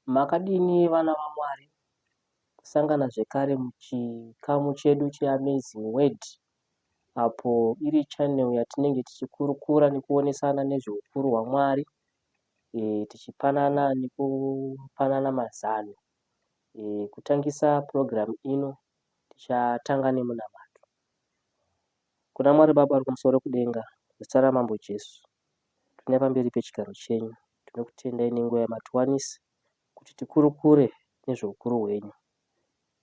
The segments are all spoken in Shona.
Makadini vana vaMwari? Kusangana zvekare muchikamu chedu cheAmazing Word apo iri channel yatinenge tichikurukura nekuonesana nezveukuru hwaMwari e, tichipanana nekupanana mazano. E, kutangisa purogiramu ino tichatanga nemunamato. Kuna Mwari Baba vari kumusoro kudenga, muzita raMambo Jesu, Tine pamberi pechigaro chenyu. Tinokutendai nenguva yamatiwanisa kuti tikurukure nezveukuru hwenyu.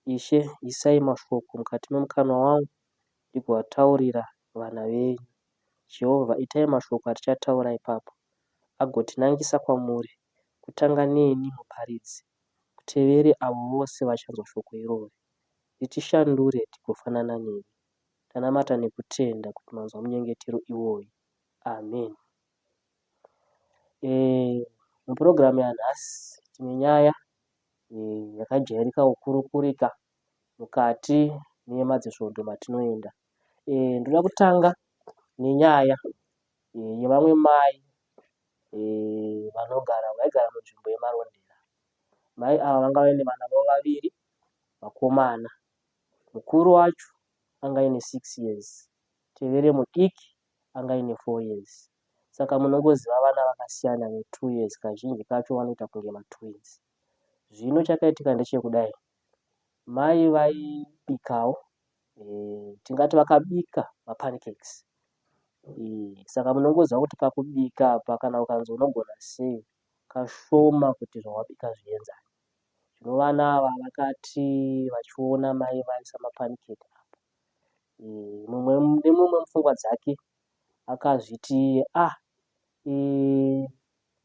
Ishe, isai mashoko mukati memukanwa wangu ndigovataurira vana venyu. Jehovha, itai mashoko atichataura ipapo agotinangisa kwamuri, kutanga neni muparidzi, kutevere avo vose vachanzwa shoko irori. Ritishandure tigofanana nemi. Tanamata nekutenda kuti manzwa munyengetero iwoyu. Amen. E, mupurogiramu yanhasi tine nyaya e, yakajairika kukurukurika mukati memadzisvondo matinoenda. E, ndoda kutanga nenyaya e, yevamwe mai e, vanogara vaigara munzvimbo yeMarondera. Mai ava vanga vaine vana vavo vaviri vakomana. Mukuru wacho anga aine 6 years tevere mudiki anga aine 4 years saka munongoziva vana vakasiyana ne 2 years kazhinji kacho vanoita kunge matwins. Zvino chakaitika ndechekudai mai vaibikawo e, tingati vakabika mapancakes e, saka munongoziva kuti pakubika apa kana ukanzi unogona sei kashoma kuti zvawabika zvienzane. Zvino vana ava vakati vachiona mai vaisa mapancake apa mumwe nemumwe mupfungwa dzake akazviti ah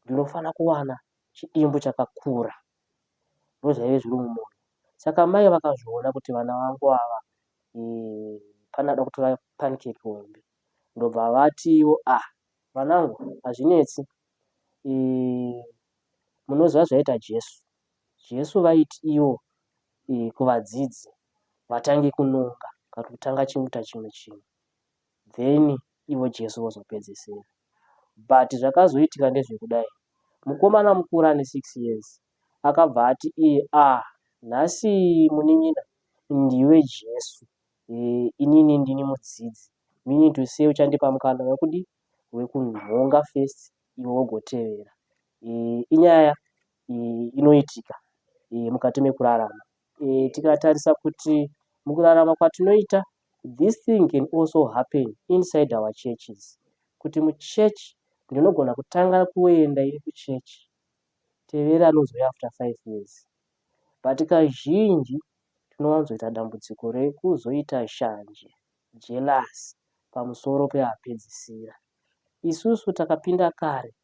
ndinofanira kuwana chidimbu chakakura ndozvaive zviri mumwoyo saka mai vakazviona kuti vana vangu ava pane ada kutora pancake hombe ndobva vatiwo ah vanangu hazvinetsi munoziva zvaita Jesu Jesu vaiti ivo kuvadzidzi vatange kunonga kana kutanga chimuta chimwe chinhu then ivo Jesu vozopedzesera. But zvakazoitika ndezvekudai, mukomana mukuru ane 6 years akabva ati iye ah nhasi munin'ina ndiwe Jesu e, inini ndini mudzidzi meaning to say uchandipa mukana wekudi wekunhonga first iwe wogotevera. E, inyaya inoitika mukati mekurarama. Tikatarisa kuti mukurarama kwatinoita this thing can also happen inside our churches. Kuti muchurch ndinogona kutanga kuenda iri kuchurch tevere anozouya after 5 years. But kazhinji tinowanzoita dambudziko rekuzoita shanje, jealous pamusoro peapedzisira. Isusu takapinda kare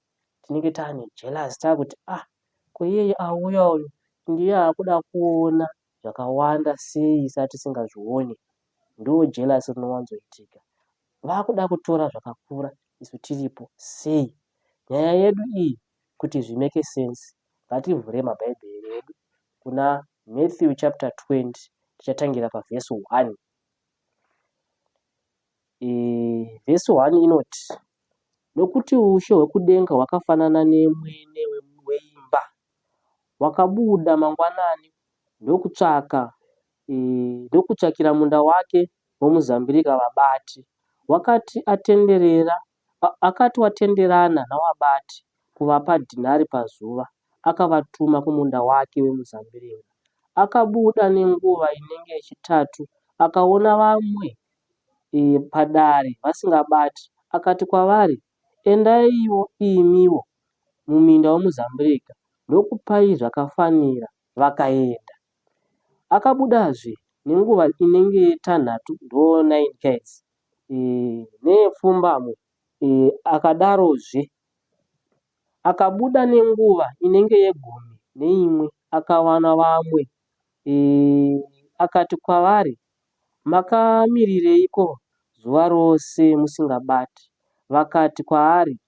tinenge taane jealous taakuti ah ko iyeye auya uyu ndiye akuda kuona zvakawanda sei isu tisingazvione. Ndo jealous rinowanzoitika. Vakuda kutora zvakakura isu tiripo sei? Nyaya yedu iyi kuti zvimeke sense ngativhure mabhaibheri edu kuna Matthew chapter 20 tichatangira pavhesi 1. E, vhesi 1 inoti Nokuti ushe hwekudenga hwakafanana nemwene weimba, wakabuda mangwanani ndokutsvaka ndokutsvakira munda wake womuzambiringa vabati. Wakati atenderera, akati watenderana navabati kuvapa dhinari pazuva, akavatuma kumunda wake wemuzambiringa. Akabuda nenguva inenge yechitatu akaona vamwe padare vasingabati, akati kwavari, Endaiwo imiwo muminda womuzambiringa, ndokupai zvakafanira. Vakaenda. Akabudazve nenguva inenge yetanhatu ndo9 kaidzi neyepfumbamwe, akadarozve. Akabuda nenguva inenge yegumi neimwe akawana vamwe, akati kwavari, Makamirireiko zuva rose musingabati? Vakati kwaari,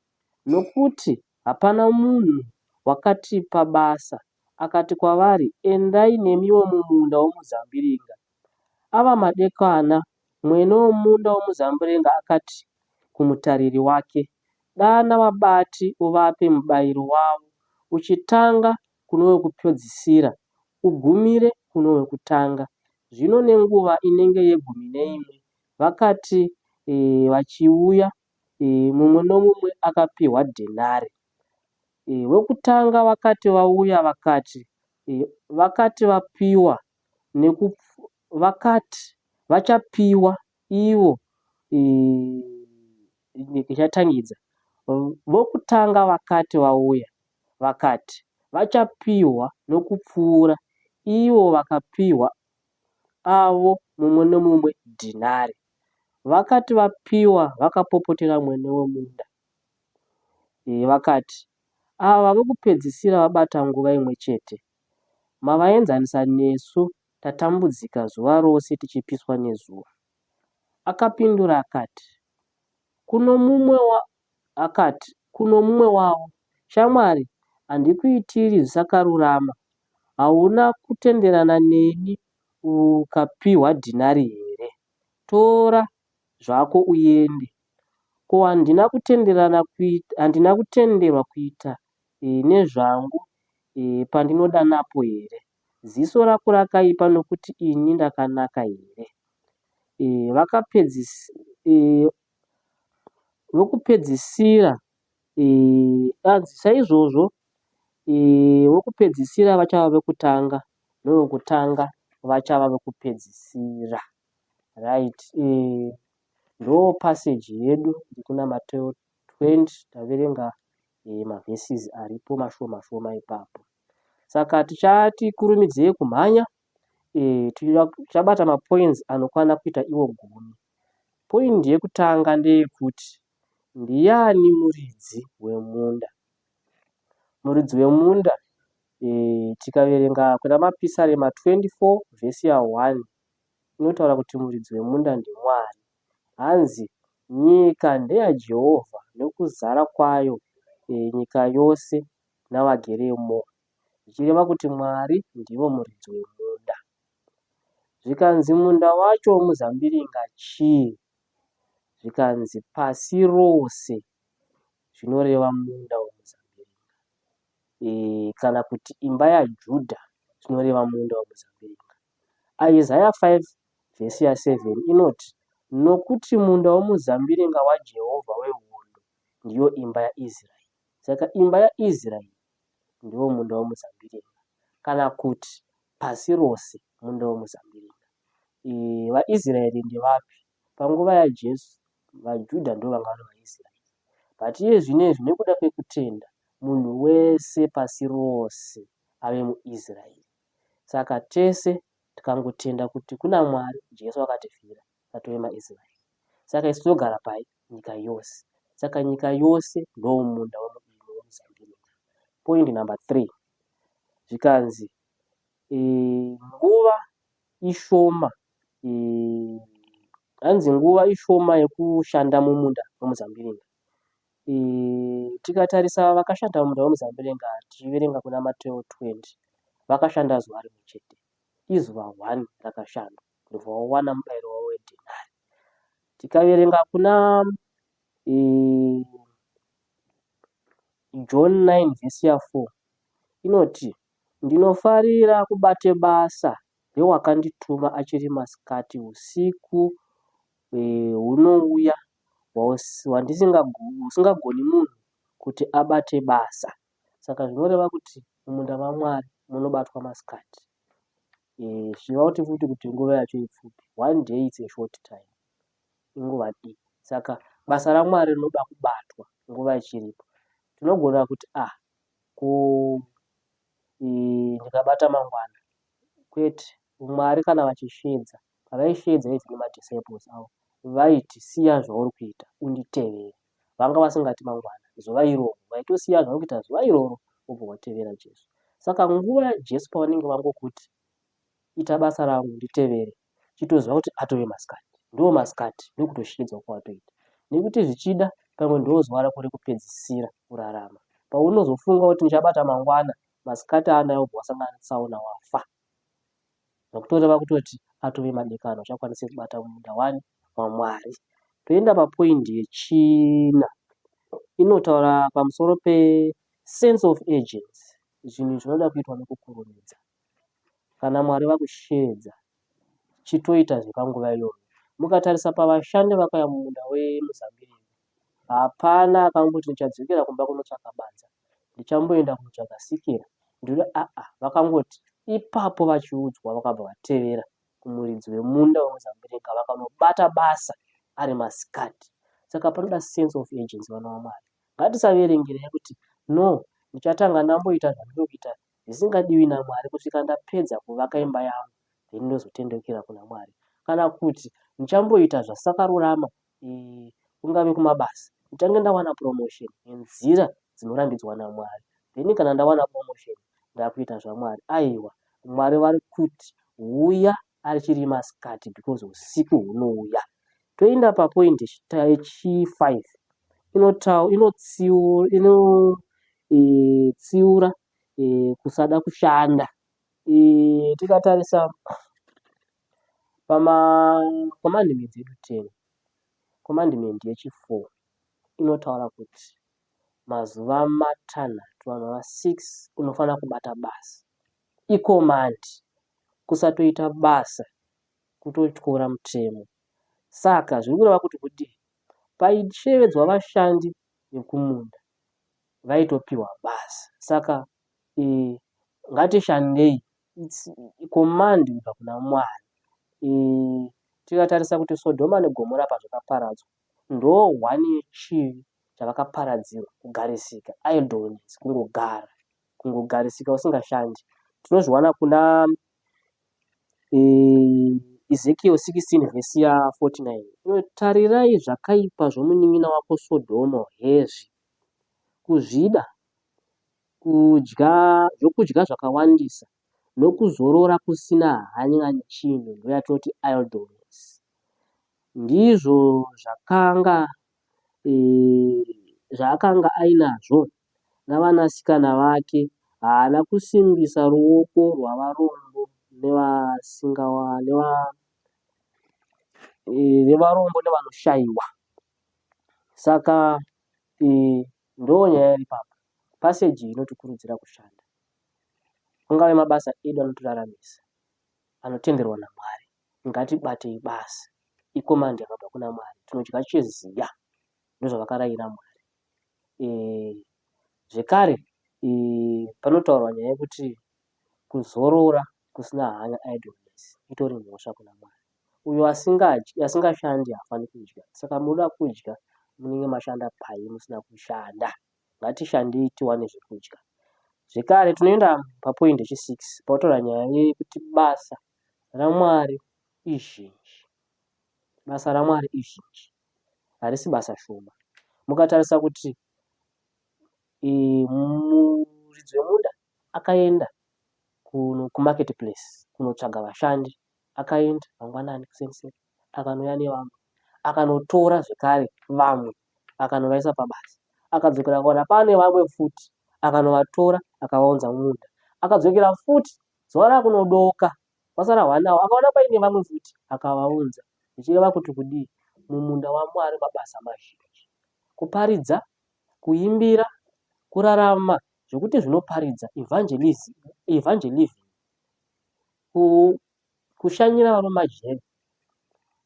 Nokuti hapana munhu wakatipa basa. Akati kwavari, Endai nemiwo mumunda womuzambiringa. Ava madekwana, mwene womunda womuzambiringa akati kumutariri wake, Dana vabati uvape mubayiro wavo, uchitanga kuno wekupedzisira ugumire kuno wekutanga. Zvino nenguva inenge yegumi neimwe vakati vachiuya, mumwe nomumwe akapiwa dhenari. Wekutanga vakati vauya vakati, vakati vapiwa vakati vachapiwa ivo ndichatangidza. Vokutanga vakati vauya vakati vachapiwa nokupfuura ivo vakapiwa avo mumwe nomumwe dhinari. Vakati vapiwa vakapopotera mwene womunda vakati, Ava vokupedzisira vabata nguva imwe chete, mavaenzanisa nesu tatambudzika zuva rose tichipiswa nezuva. Akapindura akati, Kuno mumwe wa, akati kuno mumwe wavo, Shamwari, handikuitiri zvisakarurama. Hauna kutenderana neni ukapiwa dhinari here? Tora zvako uende. Ko handina kutenderana kuita, handina kutenderwa kuita nezvangu pandinoda napo here? Ziso rako rakaipa nokuti ini ndakanaka here? Vakapedzis, vokupedzisira anzi saizvozvo vokupedzisira vachava vokutanga novokutanga vachava vokupedzisira. Right, ndo passage yedu iri kuna Mateo 20 taverenga maverses aripo mashoma shoma ipapo. Saka tichati kurumidzei kumhanya tichabata mapoints anokwana kuita iwo 10. Point yekutanga ndeyekuti ndiani muridzi wemunda? Muridzi wemunda tikaverenga kuna Mapisarema 24 vhesi ya 1 inotaura kuti muridzi wemunda ndiMwari. Hanzi nyika ndeyaJehovha nokuzara kwayo, nyika yose navageremo. Zvichireva kuti Mwari ndivo muridzi wemunda. Zvikanzi munda wacho womuzambiringa chii? Zvikanzi pasi rose zvinoreva munda womuzambiringa. Kana kuti imba yaJudha zvinoreva munda womuzambiringa. Isaya 5 vhesi ya 7 inoti, Nokuti munda womuzambiringa waJehovha wehondo ndiyo imba yaIsraeri. Saka imba yaIsraeri ndiwo munda womuzambiringa, kana kuti pasi rose munda womuzambiringa. VaIsraeri ndevapi? Panguva yaJesu, vaJudha ndivo vanga vari vaIsraeri. But iye zvinezvi nekuda kwekutenda, munhu wese pasi rose ave muIsraeri. Saka tese tikangotenda kuti kuna Mwari, Jesu akatifira, tatove maIsraeri. Saka isu tinogara pai? Nyika yose. Saka nyika yose ndomunda wemuzambiringa. Point number 3 zvikanzi nguva ishoma, hanzi nguva ishoma yekushanda mumunda wemuzambiringa. Tikatarisa vakashanda mumunda wemuzambiringa tichiverenga kuna Mateo 20 vakashanda zuva rimwe chete. Izuva 1 rakashandwa ndobva wawana mubairo wavo wedhenari. Tikaverenga kuna John 9 vhesi ya 4 inoti ndinofarira kubate basa rewakandituma achiri masikati usiku hunouya husingagoni munhu kuti abate basa. Saka zvinoreva kuti mumunda maMwari munobatwa masikati. Zvichireva kuti futi kuti nguva yacho ipfupi. One day it's a short time. Inguva diki. Saka basa raMwari rinoda kubatwa nguva ichiripo. Tinogona kuti ah ko ndikabata mangwana. Kwete. Mwari kana vachisheedza, pavaisheedza even madisciples avo, vaiti siya zvauri kuita unditevere. Vanga vasingati mangwana, zuva iroro. Vaitosiya zvauri kuita zuva iroro wobva watevera Jesu. Saka nguva yaJesu pavanenge vangokuti ita basa rangu nditevere, chitoziva kuti atove masikati. Ndiwo masikati, ndokutosheedzwa kwawatoita. Nekuti zvichida pamwe ndiwo zuva rako rekupedzisira kurarama. Paunozofunga kuti ndichabata mangwana, masikati anaya wobva wasangana netsaona wafa. Zvakutoreva kutoti atove madekano uchakwanise kubata munda wani waMwari. Toenda papoindi yechina inotaura pamusoro pe sense of urgency. Zvinhu zvinoda kuitwa nekukurumidza. Kana Mwari vakusheedza chitoita zvepanguva iyoyo. Mukatarisa pavashandi vakauya mumunda wemuzambiringa hapana akamboti ndichadzokera kumba kunotsvaka badza ndichamboenda kunotsvaga sikera ndiro aa vakangoti ipapo vachiudzwa vakabva vatevera kumuridzi wemunda wemuzambiringa vakanobata basa ari masikati. Saka panoda sense of urgency vana vaMwari. Ngatisaverengerei kuti no ndichatanga ndamboita zvandiri kuita zvisingadiwi naMwari kusvika ndapedza kuvaka imba yangu then ndozotendeukira kuna Mwari. Kana kuti ndichamboita zvasakarurama kungave kumabasa nditange ndawana promotion nenzira dzinorambidzwa naMwari then kana ndawana promotion ndakuita zvaMwari. Aiwa Mwari vari kuti huya arichiri masikati because usiku hunouya. Toenda papoint yechi5 inotsiura kusada kushanda. Tikatarisa pamacommandments edu 10, commandment yechi4 inotaura kuti mazuva matanhatu anova 6 unofanira kubata basa. Icommand kusatoita basa kutotyora mutemo. Saka zviri kureva kuti kudii? Paishevedzwa vashandi vekumunda vaitopiwa basa. Saka ngatishandei it's command kubva kuna Mwari. Tikatarisa kuti Sodhoma neGomora pazvakaparadzwa ndo one yechivi chavakaparadzirwa kugarisika idleness kungogara kungogarisika usingashandi. Tinozviwana kuna Ezekiel 16 vhesi ya 49 inoti tarirai zvakaipa zvomunin'ina wako Sodhomo hezvi kuzvida kudya zvokudya zvakawandisa nokuzorora kusina hanya nechinhu ndoyatinoti idleness ndizvo zvakanga zvaakanga ainazvo navanasikana vake haana kusimbisa ruoko rwavarombo nevarombo nevanoshayiwa. Saka ndonyaya iri ipapo. Passage iyi inotikurudzira kushanda. Kungave mabasa edu anotiraramisa anotenderwa naMwari. Ngatibatei basa. Icommand yakabva kuna Mwari. Tinodya cheziya. Ndozvavakarayira Mwari. Zvekare panotaurwa nyaya yekuti kuzorora kusina hanya idleness itori mhosva kuna Mwari. Uyo asingadyi asingashandi haafaniri kudya. Saka munoda kudya munenge mashanda pai musina kushanda. Ngatishandei tiwane zvekudya. Zvekare tinoenda papoint yechi6 panotaura nyaya yekuti basa raMwari izhinji. Basa raMwari izhinji. Harisi basa shoma. Mukatarisa kuti muridzi wemunda akaenda kumarket place kunotsvaga vashandi. Akaenda mangwanani kuseni seni akanouya nevamwe. Akanotora zvekare vamwe akanovaisa pabasa. Akadzokera akawana pane vamwe futi akanovatora akavaunza mumunda. Akadzokera futi zuva rakunodoka kwasara one hour akaona paine vamwe futi akavaunza. Zvichireva kuti kudii? Mumunda waMwari mabasa mazhinji. Kuparidza, kuimbira, kurarama zvekuti zvinoparidza evangelism, evangelism kushanyira vari mumajeri,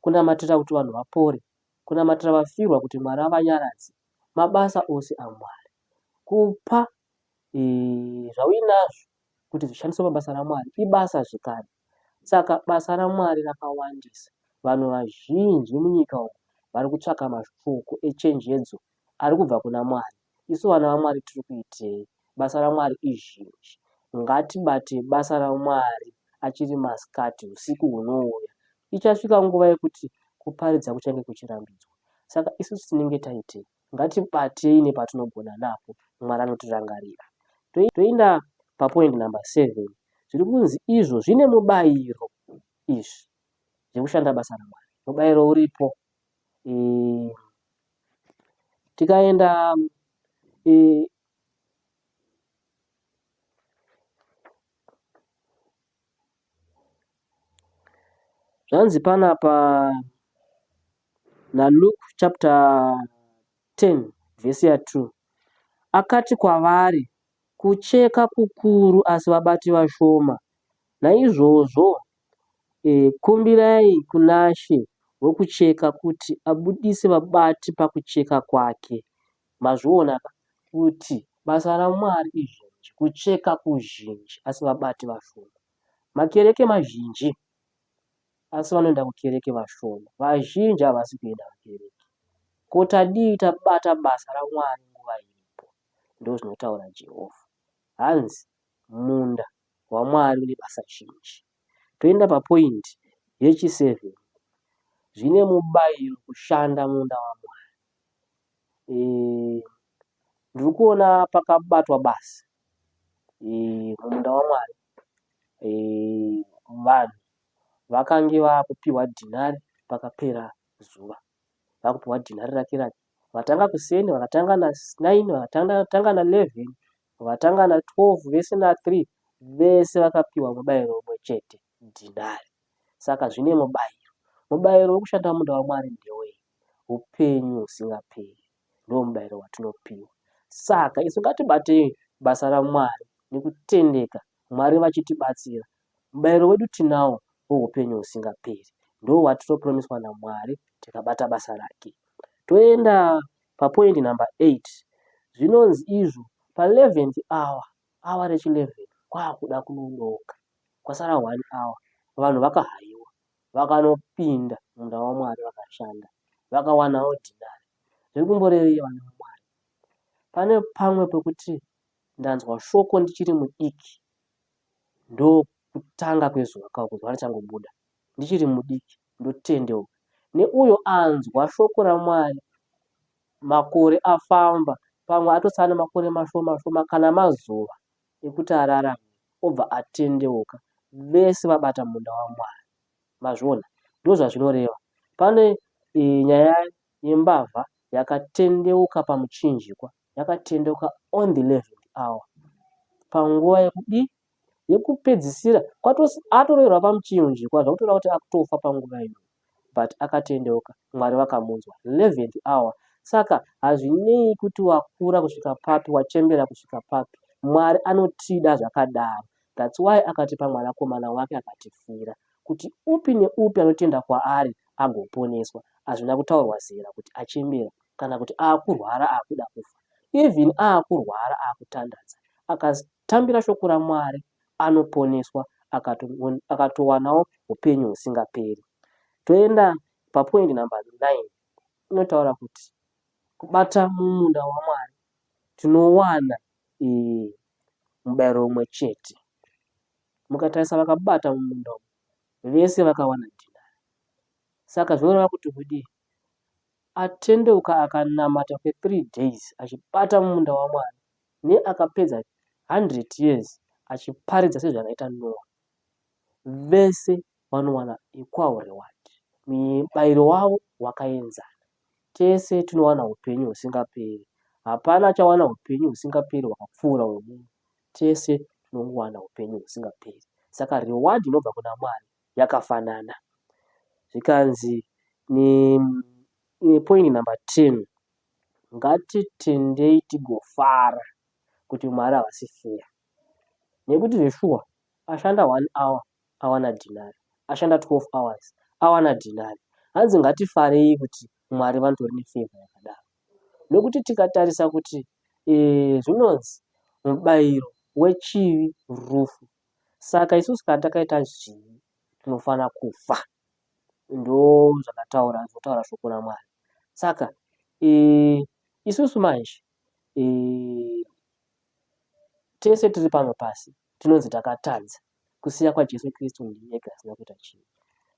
kunamatira kuti vanhu vapore, kunamatira vafirwa kuti Mwari avanyaradze, mabasa ose aMwari. Kupa zvauinazvo kuti zvishandiswe pabasa raMwari ibasa zvekare. Saka basa raMwari rakawandisa. Vanhu vazhinji munyika umu vari kutsvaka mashoko echenjedzo ari kubva kuna Mwari. Isu vana vaMwari tiri kuitei? Basa raMwari izhinji. Ngatibate basa raMwari achiri masikati, usiku hunouya. Ichasvika nguva yekuti kuparidza kuchange kuchirambidzwa. Saka isusu tinenge taitei? Ngatibatei nepatinogona napo. Mwari anotirangarira. Toenda papoint number 7. Zviri kunzi izvo zvine mubayiro izvi zvekushanda basa raMwari. Mubayiro uripo. Tikaenda zvanzi panapa naLuke chapter 10 vhesi ya 2 akati kwavari. Kucheka kukuru asi vabati vashoma. Naizvozvo kumbirai kunaShe wekucheka kuti abudise vabati pakucheka kwake. Mazviona ka kuti basa raMwari izhinji, kucheka kuzhinji asi vabati vashoma. Makereke mazhinji asi vanoenda kukereke vashoma. Vazhinji havasi kuenda kukereke. Ko tadii tabata basa raMwari nguva iripo? Ndozvinotaura Jehovha. Hanzi munda waMwari une basa zhinji. Toenda papoint yechi 7. Zvine mubairo kushanda munda waMwari. E, ndiri kuona pakabatwa basa e, mumunda waMwari. E, vanhu vakange vakupiwa dhinari pakapera zuva. Vakupiwa dhinari rake rake. Vatanga kuseni, vakatanga na 9, vakatanga na 11, vatanga na 12 vese na 3 vese vakapiwa mubairo umwe chete dhinari. Saka zvine mubairo. Mubairo wekushanda munda waMwari ndewei? Upenyu husingaperi ndiwo mubairo watinopiwa. Saka isu ngatibatei basa raMwari nekutendeka, Mwari vachitibatsira. Mubairo wedu tinawo weupenyu husingaperi. Ndiwo watinopromiswa naMwari tikabata basa rake. Toenda papoint number 8. Zvinonzi izvo pa 11th hour, hour rechi 11 kwakuda kunodoka. Kwasara 1 hour. Vanhu vakahaiwa vakanopinda munda waMwari vakashanda vakawanawo dhinari. Zviri kumborevei vana vaMwari? Pane pamwe pekuti ndanzwa shoko ndichiri mudiki ndokutanga kwezuva kauko zuva richangobuda ndichiri mudiki ndotendeuka neuyo anzwa shoko raMwari makore afamba pamwe atosara nemakore mashoma shoma kana mazuva ekuti ararame obva atendeuka vese vabata munda waMwari mazviona ndozvazvinoreva pane e, nyaya yembavha yakatendeuka pamuchinjikwa yakatendeuka on the 11th hour panguva yekudii yekupedzisira atoroverwa pamuchinjikwa zvakutoreva kuti akutofa panguva iyoyo but akatendeuka Mwari vakamunzwa 11th hour saka hazvinei kuti wakura kusvika papi wachembera kusvika papi Mwari anotida zvakadaro that's why akatipa mwanakomana wake akatifira kuti upi neupi anotenda kwaari agoponeswa hazvina kutaurwa zera kuti achembera kana kuti akurwara akuda kufa even akurwara akutandadza akatambira shoko raMwari anoponeswa akatowanawo upenyu husingaperi. Toenda papoint number 9 inotaura kuti kubata mumunda waMwari tinowana e, mubayiro umwe chete. Mukatarisa vakabata mumunda umu vese vakawana dhinari. Saka zvinoreva kuti kudii? Atendeuka akanamata kwe 3 days achibata mumunda waMwari neakapedza 100 years achiparidza sezvakaita Noah vese vanowana equal reward. Mubairo wavo wakaenzana. Tese tinowana upenyu husingaperi. Hapana achawana upenyu husingaperi hwakapfuura hwemumwe. Tese tinongowana upenyu husingaperi. Saka reward inobva kuna Mwari yakafanana. Zvikanzi nepoint number 10 ngatitendei tigofara kuti Mwari havasi fair. Nekuti zveshuwa ashanda 1 hour awana dhinari, ashanda 12 hours awana dhinari. Hanzi ngatifarei kuti Mwari vanotori nefavor yakadaro. Nekuti tikatarisa kuti e, zvinonzi mubayiro wechivi rufu. Saka isusu kana takaita zvivi tinofanira kufa. Ndozvakataura zvinotaura shoko raMwari. Saka e, isusu manje e, tese tiri pano pasi tinonzi takatadza kusiya kwaJesu Kristu ndiye ega asina kuita chivi.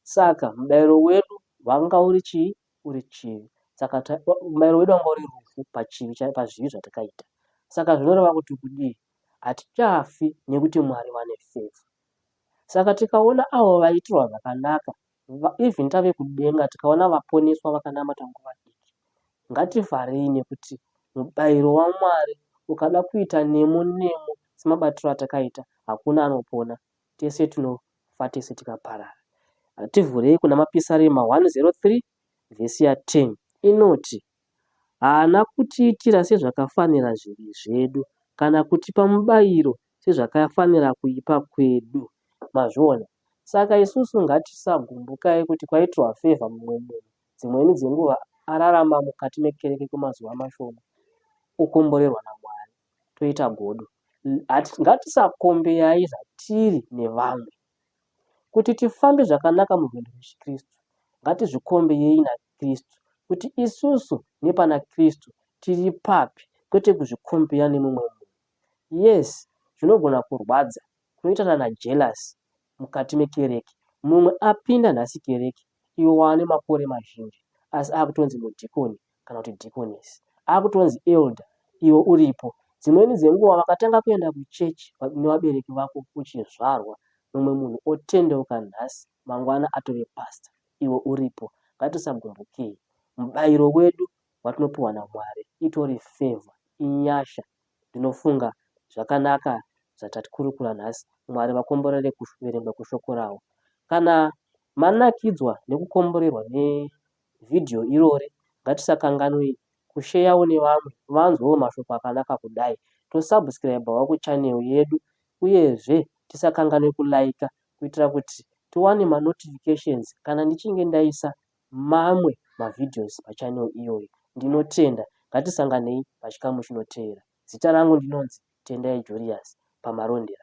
Saka mubayiro wedu wanga uri chii? Uri chivi. Saka mubayiro wedu wanga uri rufu pachivi pazvivi zvatakaita. Saka zvinoreva kuti kudii? Hatichafi nekuti Mwari vane favor. Saka tikaona avo vaitirwa zvakanaka even tave kudenga tikaona vaponeswa vakanamata nguva diki ngatifarei nekuti mubayiro waMwari ukada kuita nemo nemo semabatiro atakaita hakuna anopona tese tinofa tese tikaparara. Tivhurei kuna Mapisarema 103 vhesi ya 10 inoti haana kutiitira sezvakafanira zvivi zvedu kana kutipa mubayiro sezvakafanira kuipa kwedu. Mazviona? Saka isusu ngatisagumbukai kuti kwaitirwa favour mumwe munhu dzimweni dzenguva ararama mukati mekereke kwemazuva mashoma okomborerwa naMwari toita godo. Ngatisakombeyai zvatiri nevamwe. Kuti tifambe zvakanaka murwendo rwechiKristu, ngatizvikombeyei naKristu kuti isusu nepana Kristu tiri papi kwete kuzvikombeya nemumwe munhu. Yes, zvinogona kurwadza, kunoita nana jealous mukati mekereke. Mumwe apinda nhasi kereke iwe waane makore mazhinji asi akutonzi mudhikoni kana kuti deaconess akutonzi elder iwe uripo. Dzimweni dzenguva vakatanga kuenda kuchechi nevabereki vako uchizvarwa mumwe munhu otendeuka nhasi mangwana atove pastor iwe uripo. Ngatisagumbukei. Mubairo wedu watinopiwa naMwari itori favour, inyasha. Ndinofunga zvakanaka zvatakurukura nhasi. Mwari vakomborere kuverengwa kweshoko ravo. Kana manakidzwa nekukomborerwa ne Video irori ngatisakanganwei kusheyawo nevamwe vanzwewo mashoko akanaka kudai. Tosubscriberwo kuchannel yedu uyezve tisakanganwe kuliker kuitira kuti tiwane manotifications kana ndichinge ndaisa mamwe mavideos pachannel iyoyi. Ndinotenda ngatisanganei pachikamu chinoteera. Zita rangu ndinonzi Tendai Julius paMarondera.